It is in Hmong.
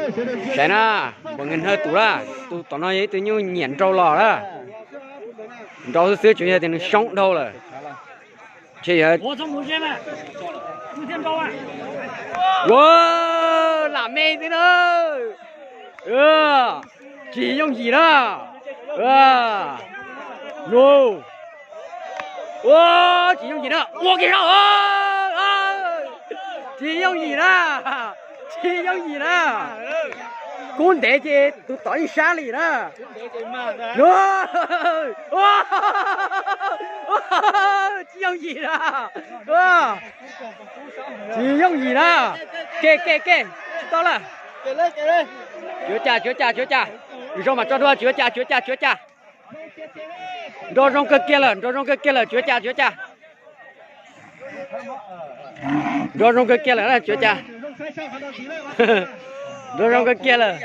Saib na, npawg Nkaj Hnawj tus lawm, tus tom no yog ib tug nyuj nyiam nrau los lawm. Nrau xwb xwb tsuas yog tias nws soob dhau lawm. Ntshe yog lam me xwb na. Tsis yooj yim na. Tsis yooj yim na, ua kiag zog. Tsis yooj yim na, tsis yooj yim na. Kub ntev ces tus tod yeej sab li na. Tsis yooj yim na, tsis yooj yim na. Ke ke ke, tsis tau lawm. Tsis ua cas, tsis ua cas, tsis ua cas. Zoo mas tso dua, tsis ua cas, tsis ua cas, tsis ua cas. Nrau zoo kawg kiag lawm, nrau zoo kawg kiag lawm, tsis ua cas, tsis ua cas. Nrau zoo kawg kiag lawm, tsis ua cas. Nrau zoo kawg kiag lawm.